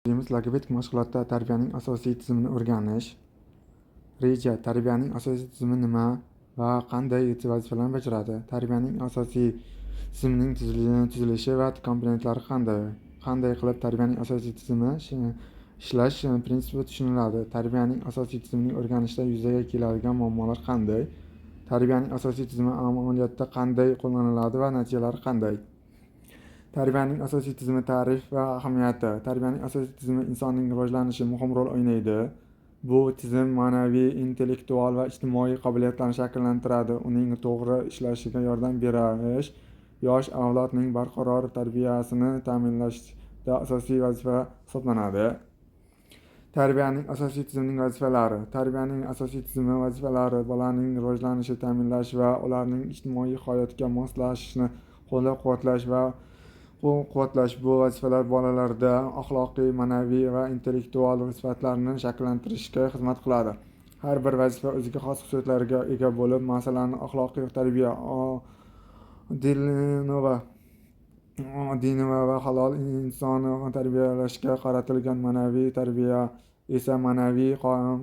Mavzuyimiz logopedik mashg'ulotda tarbiyaning asosiy tizimini o'rganish. Reja: tarbiyaning asosiy tizimi nima va qanday vazifalarni bajaradi? Tarbiyaning asosiy tizimining tuzilishi va komponentlari qanday? Qanday qilib tarbiyaning asosiy tizimi ishlash prinsipi tushuniladi? Tarbiyaning asosiy tizimini o'rganishda yuzaga keladigan muammolar qanday? Tarbiyaning asosiy tizimi amaliyotda qanday qo'llaniladi va natijalari qanday? Tarbiyaning asosiy tizimi ta'rif va ahamiyati. Tarbiyaning asosiy tizimi insonning rivojlanishi muhim rol o'ynaydi. Bu tizim ma'naviy, intellektual va ijtimoiy qobiliyatlarni shakllantiradi. Uning to'g'ri ishlashiga yordam berish yosh avlodning barqaror tarbiyasini ta'minlashda asosiy vazifa hisoblanadi. Tarbiyaning asosiy tizimining vazifalari. Tarbiyaning asosiy tizimi vazifalari bolaning rivojlanishini ta'minlash va ularning ijtimoiy hayotga moslashishini qo'llab-quvvatlash va quvvatlash. Bu vazifalar bolalarda axloqiy, ma'naviy va intellektual sifatlarni shakllantirishga xizmat qiladi. Har bir vazifa o'ziga xos xususiyatlarga ega bo'lib, masalan, axloqiy tarbiya dinova va halol inson tarbiyalashga qaratilgan, ma'naviy tarbiya esa ma'naviy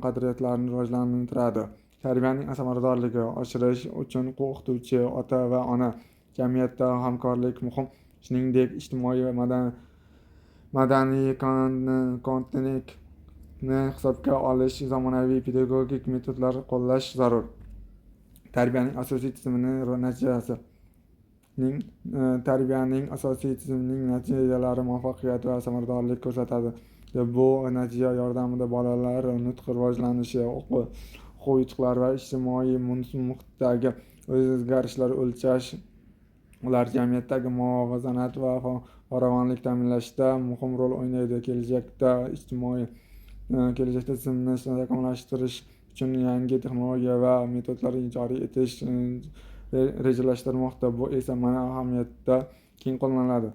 qadriyatlarni rivojlantiradi. Tarbiyaning samaradorligini oshirish uchun o'qituvchi, ota va ona, jamiyatda hamkorlik muhim. Shuningdek, ijtimoiy va madaniy kontekstni hisobga olish, zamonaviy pedagogik metodlar qo'llash zarur. Tarbiyaning asosiy tizimini natijasi ning tarbiyaning asosiy tizimining natijalari muvaffaqiyat va samaradorlik ko'rsatadi. Bu natija yordamida bolalar nutq rivojlanishi, o'quv yutuqlari va ijtimoiy muhitdagi o'zgarishlar o'lchash, ular jamiyatdagi muvozanat va farovonlik ta'minlashda muhim rol o'ynaydi. Kelajakda ijtimoiy kelajakda tizimni takomillashtirish uchun yangi texnologiya va metodlar joriy etish rejalashtirilmoqda. Bu esa mana ahamiyatda keng qo'llaniladi.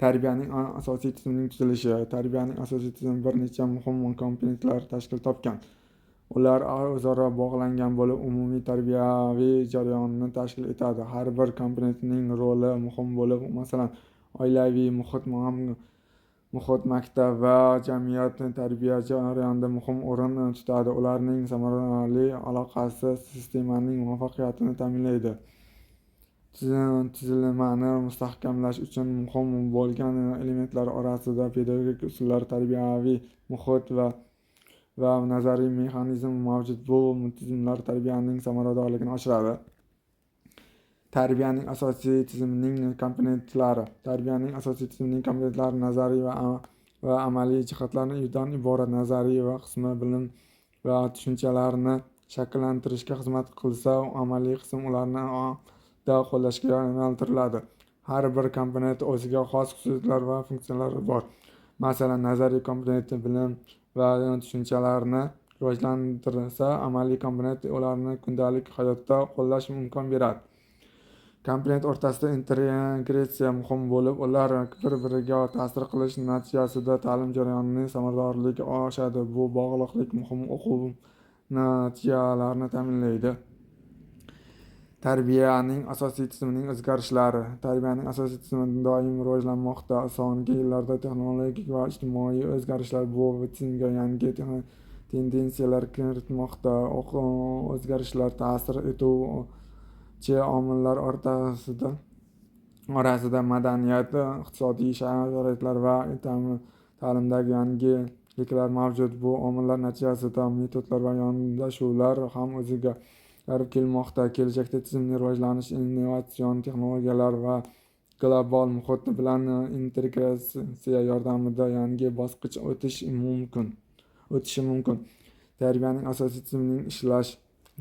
Tarbiyaning asosiy tizimining tuzilishi. Tarbiyaning asosiy tizimi bir necha muhim komponentlar tashkil topgan. Ular o'zaro bog'langan bo'lib, umumiy tarbiyaviy jarayonni tashkil etadi. Har bir komponentning roli muhim bo'lib, masalan, oilaviy muhit, maktab va jamiyat tarbiya jarayonida muhim o'rin tutadi. Ularning samarali aloqasi sistemaning muvaffaqiyatini ta'minlaydi. Tuzilmani mustahkamlash uchun muhim bo'lgan elementlar orasida pedagogik usullar, tarbiyaviy muhit va nazariy mexanizm mavjud. Bu tizimlar tarbiyaning samaradorligini oshiradi. Tarbiyaning asosiy tizimining komponentlari. Tarbiyaning asosiy tizimining komponentlari nazariy va amaliy jihatlardan iborat. Nazariy va qismi bilim va tushunchalarni shakllantirishga xizmat qilsa, amaliy qism ularni da qo'llashga yo'naltiriladi. Har bir komponent o'ziga xos xususiyatlar va funksiyalari bor. Masalan, nazariy komponent bilim va tushunchalarni rivojlantirsa, amaliy komponent ularni kundalik hayotda qo'llash imkon beradi. Komponent o'rtasida integratsiya muhim bo'lib, ular bir biriga ta'sir qilish natijasida ta'lim jarayonining samaradorligi oshadi. Bu bog'liqlik muhim o'quv natijalarini ta'minlaydi. Tarbiyaning asosiy tizimining o'zgarishlari. Tarbiyaning asosiy tizimi doim rivojlanmoqda. So'nggi yillarda texnologik va ijtimoiy o'zgarishlar bu tizimga yangi tendensiyalar kiritmoqda. O'zgarishlar ta'sir etuvchi omillar orasida madaniyat, iqtisodiy sharoitlar va ta'limdagi yangiliklar mavjud. Bu omillar natijasida metodlar va yondashuvlar ham o'zgarib kelmoqda. Kelajakda tizimni rivojlanish innovatsion texnologiyalar va global muhit bilan integratsiya yordamida yangi bosqich o'tishi mumkin. Tarbiyaning asosiy tizimining ishlash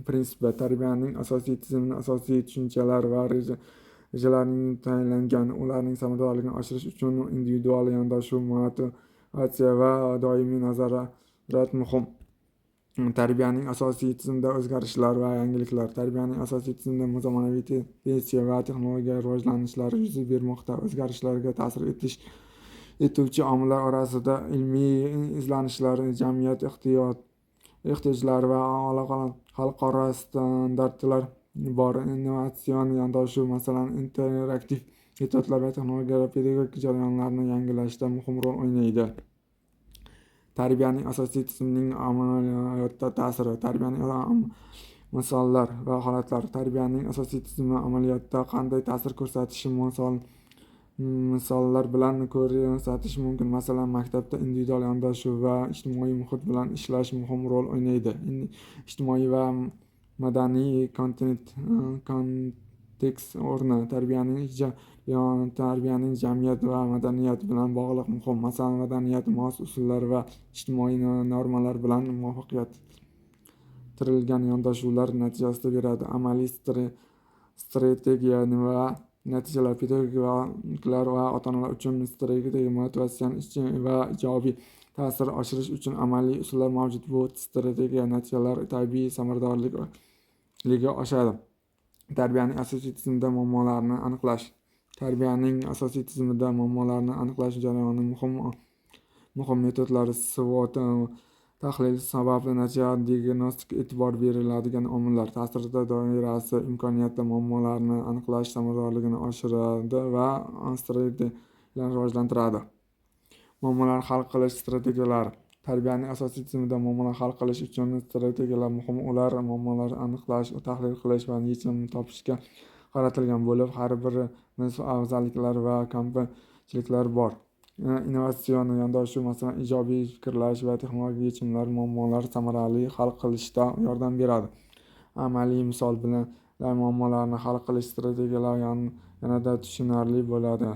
prinsipi. Tarbiyaning asosiy tizimini asosiy tushunchalar va rejalarning tayinlangan. Ularning samaradorligini oshirish uchun individual yondashuv, motivatsiya va doimiy nazorat muhim. Tarbiyaning asosiy tizimida o'zgarishlar va yangiliklar. Tarbiyaning asosiy tizimida zamonaviy tendensiya va texnologiya rivojlanishlari yuz bermoqda. O'zgarishlarga ta'sir etuvchi omillar orasida ilmiy izlanishlar, jamiyat ehtiyojlari va xalqaro standartlar bor. Innovatsion yondashuv, masalan, interaktiv metodlar va texnologiyalar pedagogik jarayonlarni yangilashda muhim rol o'ynaydi. Tarbiyaning asosiy tizimining amaliyotda ta'siri. Tarbiyaning misollar va holatlar. Tarbiyaning asosiy tizimi amaliyotda qanday ta'sir ko'rsatishi misollar bilan ko'rsatish mumkin. Masalan, maktabda individual yondashuv va ijtimoiy muhit bilan ishlash muhim rol o'ynaydi. Ijtimoiy va madaniy kontekst o'rni. Tarbiyaning jamiyat va madaniyat bilan bog'liq muhim. Masalan, madaniyat mos usullar va ijtimoiy normalar bilan muvofiqlashtirilgan yondashuvlar natijasida beradi. Amaliy strategiya va natijalar. Pedagoglar va ota-onalar uchun strategiya, motivatsion va ijobiy ta'sir oshirish uchun amaliy usullar mavjud. Bu strategiya natijalar tabiiy samaradorligi oshadi. Tarbiyaning asosiy tizimida muammolarni aniqlash. Tarbiyaning asosiy tizimida muammolarni aniqlash jarayoni muhim metodlari: SWOT tahlil, sabab natija diagnostik, e'tibor beriladigan omillar ta'sirida doirasi imkoniyatda muammolarni aniqlash samaradorligini oshiradi va strategiyalarni rivojlantiradi. Muammolarni hal qilish strategiyalari. Tarbiyaning asosiy tizimida muammolarni hal qilish uchun strategiyalar muhim. Ular muammolarni aniqlash, tahlil qilish va yechim topishga qaratilgan bo'lib, har birimiz afzalliklari va kamchiliklari bor. Innovatsion yondashuv, masalan, ijobiy fikrlash va texnologik yechimlar muammolar samarali hal qilishda yordam beradi. Amaliy misol bilan muammolarni hal qilish strategiyalari yanada tushunarli bo'ladi.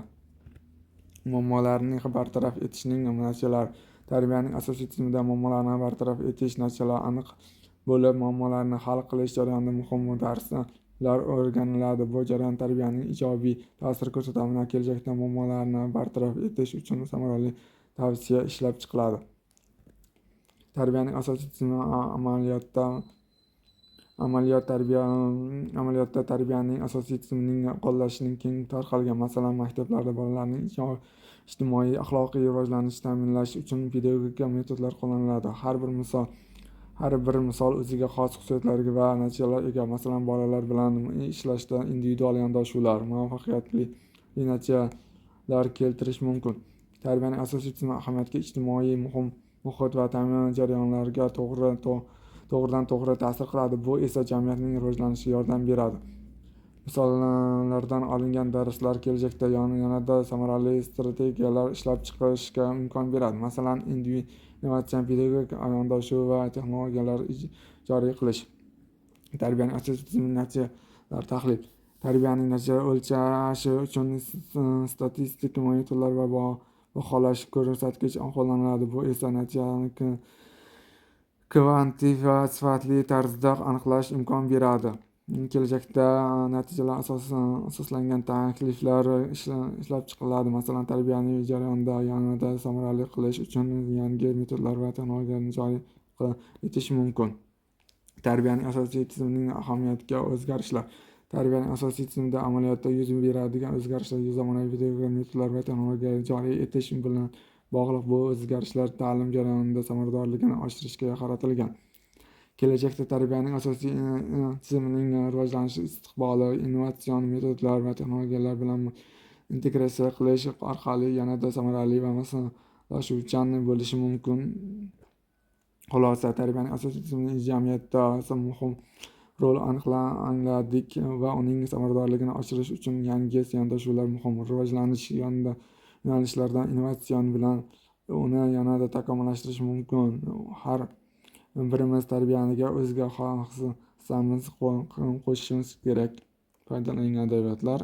Muammolarni bartaraf etishning natijalari. Tarbiyaning asosiy tizimida muammolarni bartaraf etish natijalari aniq bo'lib, muammolarni hal qilish jarayonida muhim darslar o'rganiladi. Bu jarayon tarbiyaning ijobiy ta'sir ko'rsatadi va kelajakda muammolarni bartaraf etish uchun samarali tavsiya ishlab chiqiladi. Tarbiyaning asosiy tizimi amaliyotda tarbiyaning asosiy tizimining qo'llashining keng tarqalgan. Masalan, maktablarda bolalarning ijtimoiy, axloqiy rivojlanishini ta'minlash uchun pedagogik metodlar qo'llaniladi. Har bir misol o'ziga xos xususiyatlarga va natijalarga ega. Masalan, bolalar bilan ishlashda individual yondashuvlar muvaffaqiyatli natijalar keltirishi mumkin. Tarbiyaning asosiy tizimi ahamiyatga ijtimoiy muhit va ta'min jarayonlariga to'g'ridan to'g'ri ta'sir qiladi. Bu esa jamiyatning rivojlanishiga yordam beradi. Misollardan olingan darslar kelajakda yanada samarali strategiyalar ishlab chiqishga imkon beradi. Masalan, innovatsion pedagogik yondashuv va texnologiyalar joriy qilish. Tarbiyaning asosiy tizimi natijalar tahlil. Tarbiyaning natijalari o'lchashi uchun statistik metodlar va baholash ko'rsatkich qo'llaniladi. Bu esa natijani kvantif va sifatli tarzda aniqlash imkon beradi. Kelajakda natijalar asoslangan takliflar ishlab chiqiladi. Masalan, tarbiyaviy jarayonda yanada samarali qilish uchun yangi metodlar va texnologiyalarni joriy etish mumkin. Tarbiyaning asosiy tizimining ahamiyatiga o'zgarishlar. Tarbiyaning asosiy tizimida amaliyotda yuz beradigan o'zgarishlar zamonaviy pedagogik metodlar va texnologiyalar joriy etish bilan bog'liq. Bu o'zgarishlar ta'lim jarayonida samaradorligini oshirishga qaratilgan. Kelajakda tarbiyaning asosiy tizimining rivojlanishi istiqboli innovatsion metodlar va texnologiyalar bilan integratsiya qilish orqali yanada samarali va moslashuvchan bo'lishi mumkin. Xulosa: tarbiyaning asosiy tizimini jamiyatda muhim rol angladik va uning samaradorligini oshirish uchun yangi yondashuvlar muhim. Rivojlanish yo'nalishlaridan innovatsion bilan uni yanada takomillashtirish mumkin. Har birimiz tarbiyaga o'zga hissamizni qo'shishimiz kerak. Foydalangan adabiyotlar.